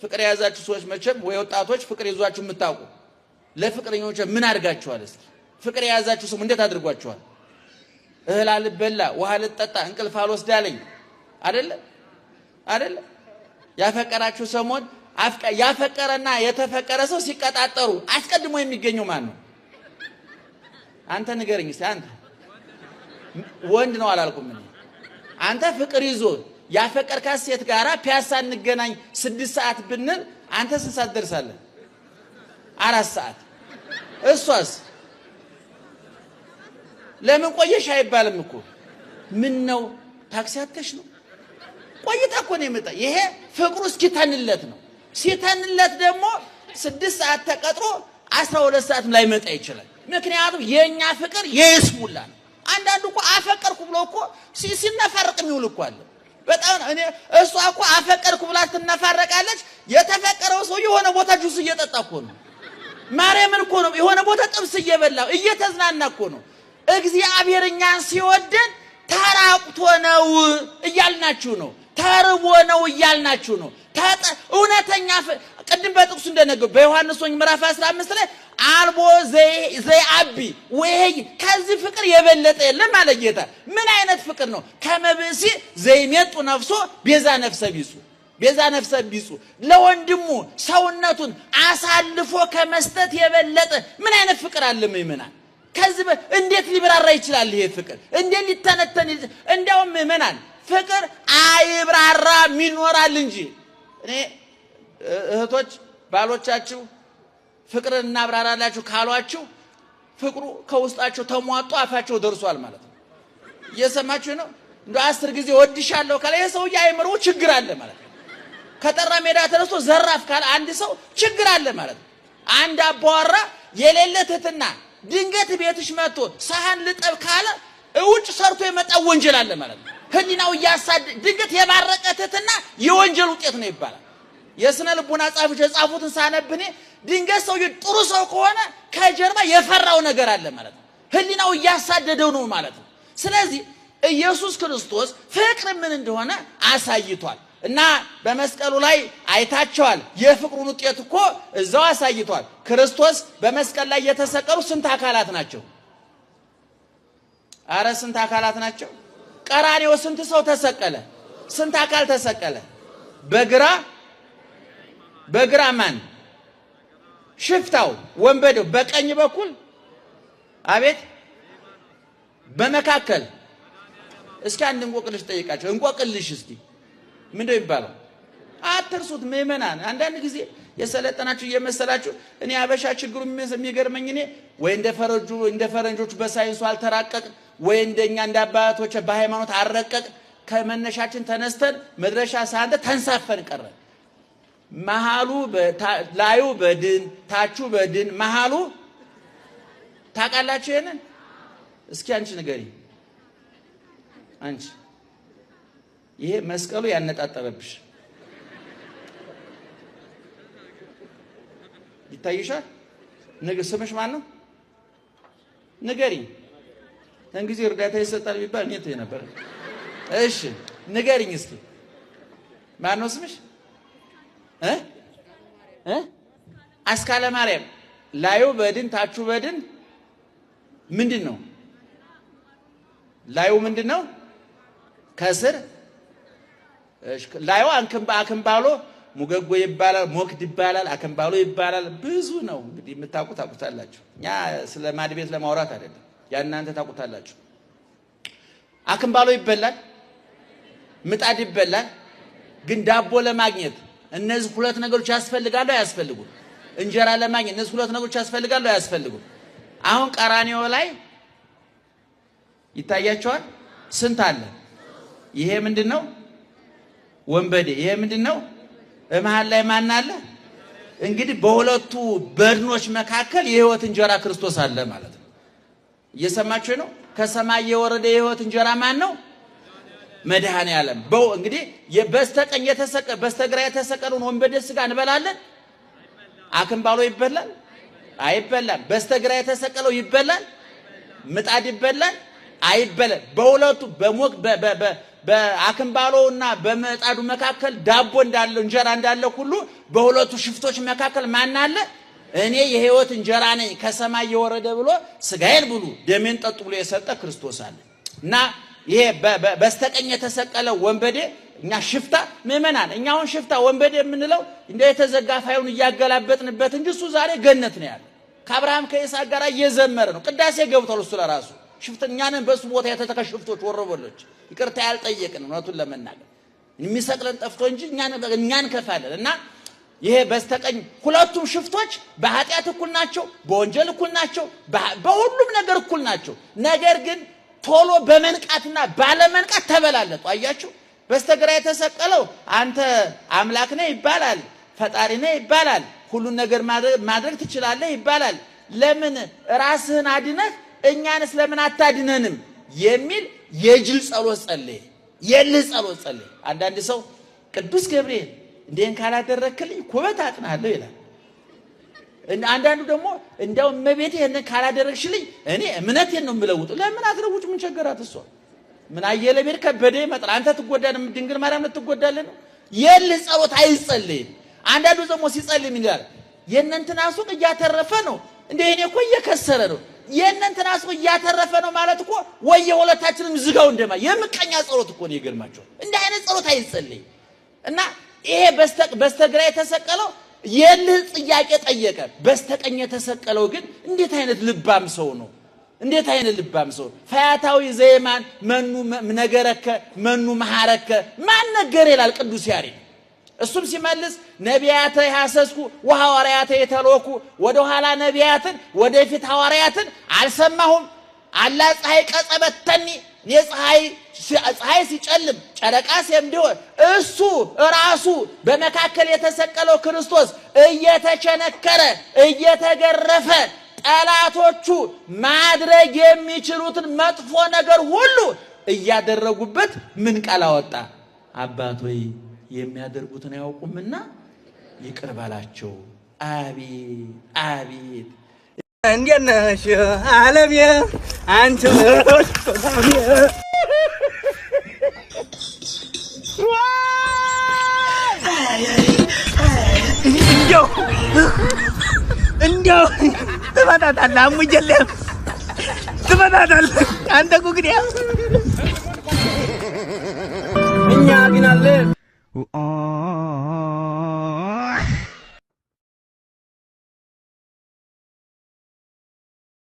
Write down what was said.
ፍቅር የያዛችሁ ሰዎች መቼም ወይ ወጣቶች ፍቅር ይዟችሁ የምታውቁ ለፍቅረኞች ምን አድርጋችኋል? እስኪ ፍቅር የያዛችሁ ሰው እንዴት አድርጓችኋል? እህል አልበላ፣ ውሃ ልጠጣ፣ እንቅልፍ አልወስዳለኝ አይደለ አይደለ? ያፈቀራችሁ ሰሞን ያፈቀረና የተፈቀረ ሰው ሲቀጣጠሩ አስቀድሞ የሚገኘው ማን ነው? አንተ ንገረኝ እስኪ። አንተ ወንድ ነው አላልኩም እኔ። አንተ ፍቅር ይዞ ያፈቀርካት ሴት ጋራ ፒያሳ እንገናኝ 6 ሰዓት ብንል አንተ ስንት ሰዓት ትደርሳለህ? 4 ሰዓት። እሷስ ለምን ቆየሽ አይባልም እኮ። ምን ነው ታክሲ አጥተሽ ነው? ቆይታ እኮ ነው የመጣ። ይሄ ፍቅሩ እስኪተንለት ነው። ሲተንለት ደግሞ 6 ሰዓት ተቀጥሮ 12 ሰዓት ላይመጣ ይችላል። ምክንያቱም የኛ ፍቅር የይስሙላ ነው። አንዳንዱ እኮ አፈቀርኩ ብሎ እኮ ሲነፋረቅ የሚውል እኮ አለ። በጣም እኔ እሷ እኮ አፈቀርኩ ብላ ትነፋረቃለች። የተፈቀረው ሰው የሆነ ቦታ ጁስ እየጠጣ እኮ ነው። ማርያምን እኮ ነው። የሆነ ቦታ ጥብስ እየበላ እየተዝናና እኮ ነው። እግዚአብሔር እኛን ሲወደን ተራቁቶ ነው እያልናችሁ ነው። ተርቦ ነው እያልናችሁ ነው። እውነተኛ ቅድም በጥቅሱ እንደነገሩ በዮሐንስ ወንጌል ምዕራፍ 15 ላይ አልቦ ዘይአቢ ወይ ከዚህ ፍቅር የበለጠ የለም አለ ጌታ። ምን አይነት ፍቅር ነው? ከመብሲ ዘይሜጡ ነፍሶ ቤዛ ነፍሰ ቢጹ ቤዛ ነፍሰ ቢጹ ለወንድሙ ሰውነቱን አሳልፎ ከመስጠት የበለጠ ምን አይነት ፍቅር አለ ምእመናን? ከዚህ እንዴት ሊብራራ ይችላል ይሄ ፍቅር? እንዴት ሊተነተን? እንዲያውም ምእመናን ፍቅር አይብራራም ይኖራል እንጂ። እኔ እህቶች ባሎቻችሁ ፍቅርን እናብራራላችሁ ካሏችሁ ፍቅሩ ከውስጣቸው ተሟጦ አፋቸው ደርሷል ማለት ነው። እየሰማችሁ ነው? እንደው 10 ጊዜ ወድሻለሁ ካለ ይሄ ሰውዬ አይምሮው ችግር አለ ማለት ነው። ከጠራ ሜዳ ተነስቶ ዘራፍ ካለ አንድ ሰው ችግር አለ ማለት ነው። አንድ አባወራ የሌለ ትህትና ድንገት ቤትሽ መጥቶ ሳህን ልጠብ ካለ ውጭ ሰርቶ የመጣ ወንጀል አለ ማለት ነው። ህሊናው እያሳድ ድንገት የባረቀ ትህትና የወንጀል ውጤት ነው ይባላል። የስነ ልቦና ጻፊዎች የጻፉትን ሳነብ እኔ ድንገት ሰውዬው ጥሩ ሰው ከሆነ ከጀርባ የፈራው ነገር አለ ማለት ነው። ህሊናው እያሳደደው ነው ማለት ነው። ስለዚህ ኢየሱስ ክርስቶስ ፍቅር ምን እንደሆነ አሳይቷል። እና በመስቀሉ ላይ አይታቸዋል። የፍቅሩን ውጤት እኮ እዛው አሳይቷል። ክርስቶስ በመስቀል ላይ የተሰቀሉ ስንት አካላት ናቸው? አረ ስንት አካላት ናቸው? ቀራንዮ ስንት ሰው ተሰቀለ? ስንት አካል ተሰቀለ? በግራ ማን? ሽፍታው ወንበዴው። በቀኝ በኩል አቤት፣ በመካከል እስኪ አንድ እንቆቅልሽ ጠይቃቸው። እንቆቅልሽ እስኪ ምንድነው የሚባለው? አትርሱት ምእመናን። አንዳንድ ጊዜ የሰለጠናችሁ እየመሰላችሁ እኔ አበሻ ችግሩ የሚገርመኝ እኔ ወይ እንደ ፈረንጆቹ በሳይንሱ አልተራቀቅ ወይ እንደኛ እንደ አባቶች በሃይማኖት አልረቀቅ። ከመነሻችን ተነስተን መድረሻ ሳንተ ተንሳፈን ቀረን። መሃሉ ላዩ በድን ታቹ በድን መሃሉ ታውቃላችሁ ይሄንን? እስኪ አንቺ ንገሪ። አንቺ ይሄ መስቀሉ ያነጣጠረብሽ ይታይሻል? ስምሽ ማን ነው? ንገሪ። እንግዲህ እርዳታ ይሰጣል ቢባል እኔ ትይ ነበር። እሺ ንገሪኝ እስኪ ማን ነው ስምሽ? እ እ አስካለ ማርያም። ላዩ በድን ታቹ በድን ምንድነው? ላዩ ምንድነው? ከስር እሺ፣ ላዩ አክምባሎ ሙገጎ ይባላል፣ ሞክድ ይባላል፣ አክምባሎ ይባላል። ብዙ ነው እንግዲህ የምታውቁት ታውቁታላችሁ። እኛ ስለ ማድ ቤት ለማውራት አይደለም፣ ያ እናንተ ታውቁታላችሁ። አክምባሎ ይበላል፣ ምጣድ ይበላል። ግን ዳቦ ለማግኘት እነዚህ ሁለት ነገሮች ያስፈልጋሉ አያስፈልጉም? እንጀራ ለማግኘት እነዚህ ሁለት ነገሮች ያስፈልጋሉ አያስፈልጉም? አሁን ቀራንዮ ላይ ይታያቸዋል። ስንት አለ? ይሄ ምንድነው? ወንበዴ። ይሄ ምንድነው? መሃል ላይ ማን አለ? እንግዲህ በሁለቱ በድኖች መካከል የህይወት እንጀራ ክርስቶስ አለ ማለት ነው። እየሰማችሁ ነው? ከሰማይ የወረደ የህይወት እንጀራ ማን ነው? መድኃኔዓለም። እንግዲህ በስተቀኝ የተሰቀለ በስተግራ የተሰቀለውን ወንበዴ ስጋ እንበላለን? አክምባሎ ይበላል? አይበላም። በስተግራ የተሰቀለው ይበላል? ምጣድ ይበላል? አይበላም። በሁለቱ በሞክ በአክምባሎና በምጣዱ መካከል ዳቦ እንዳለ እንጀራ እንዳለ ሁሉ በሁለቱ ሽፍቶች መካከል ማን አለ? እኔ የህይወት እንጀራ ነኝ ከሰማይ የወረደ ብሎ ስጋዬን ብሉ ደሜን ጠጡ ብሎ የሰጠ ክርስቶስ አለ። እና ይሄ በስተቀኝ የተሰቀለ ወንበዴ እኛ ሽፍታ ምእመናን፣ እኛ አሁን ሽፍታ ወንበዴ የምንለው እንደ የተዘጋ ፋይሉን እያገላበጥንበት እንጂ እሱ ዛሬ ገነት ነው ያለ። ከአብርሃም ከይስሐቅ ጋር እየዘመረ ነው። ቅዳሴ ገብቷል እሱ ለራሱ ሽፍት። እኛንን በሱ ቦታ የተተካ ሽፍቶች ወሮበሎች ይቅርታ ያልጠየቅን እውነቱን ለመናገር የሚሰቅለን ጠፍቶ እንጂ እኛን ከፋለን። እና ይሄ በስተቀኝ ሁለቱም ሽፍቶች በኃጢአት እኩል ናቸው፣ በወንጀል እኩል ናቸው፣ በሁሉም ነገር እኩል ናቸው። ነገር ግን ቶሎ በመንቃትና ባለመንቃት ተበላለጡ። አያችሁ፣ በስተግራ የተሰቀለው አንተ አምላክ ነህ ይባላል፣ ፈጣሪ ነህ ይባላል፣ ሁሉን ነገር ማድረግ ትችላለህ ይባላል። ለምን ራስህን አድነህ እኛንስ ለምን አታድነንም የሚል የጅል ጸሎት ጸለየ። የልህ ጸሎት ጸለየ። አንዳንድ ሰው ቅዱስ ገብርኤል እንዴን ካላደረክልኝ ኩበት አጥናለሁ ይላል። አንዳንዱ ደግሞ እንዲያው እመቤቴ ይሄንን ካላደረግሽልኝ እኔ እምነቴን ነው የምለውጠው። ለምን አትለውጭ? ምን ቸገራት እሷ? ምን አየለ ቤት ከበደ ይመጣል። አንተ ትጎዳለህ፣ ድንግል ማርያም ልትጎዳለህ ነው። የልህ ጸሎት አይጸልይም። አንዳንዱ ደግሞ ሲጸልይ ምን ይላል? የእነንትና ሱቅ እያተረፈ ነው እንደ እኔ እኮ እየከሰረ ነው። የእነንትና ሱቅ እያተረፈ ነው ማለት እኮ ወይ የሁለታችንም ዝጋው እንደማ የምቀኛ ጸሎት እኮ ነው። ይገርማቸዋል። እንዲህ አይነት ጸሎት አይጸልይም። እና ይሄ በስተግራ የተሰቀለው የልህ ጥያቄ ጠየቀ። በስተቀኝ የተሰቀለው ግን እንዴት አይነት ልባም ሰው ነው! እንዴት አይነት ልባም ሰው! ፈያታዊ ዘየማን መኑ ነገረከ መኑ መሐረከ፣ ማን ነገር ይላል ቅዱስ ያሬድ። እሱም ሲመልስ ነቢያተ ያሰስኩ ወሐዋርያተ የተሎኩ፣ ወደ ኋላ ነቢያትን ወደፊት ሐዋርያትን አልሰማሁም። አላ ፀሐይ ቀጸበተኒ፣ የፀሐይ ፀሐይ ሲጨልም ጨረቃ ሲምዲሆን እሱ ራሱ በመካከል የተሰቀለው ክርስቶስ እየተቸነከረ እየተገረፈ ጠላቶቹ ማድረግ የሚችሉትን መጥፎ ነገር ሁሉ እያደረጉበት ምን ቃል አወጣ? አባት ሆይ የሚያደርጉትን አያውቁምና ይቅር በላቸው። አቤት አቤት! እንዴት ነሽ ዓለሜ? አንቺ እንደው እንደው ትመጣታለህ፣ አሙጀልህም ትመጣታለህ። አንተ ጉግዲያ እኛ ግን አለን።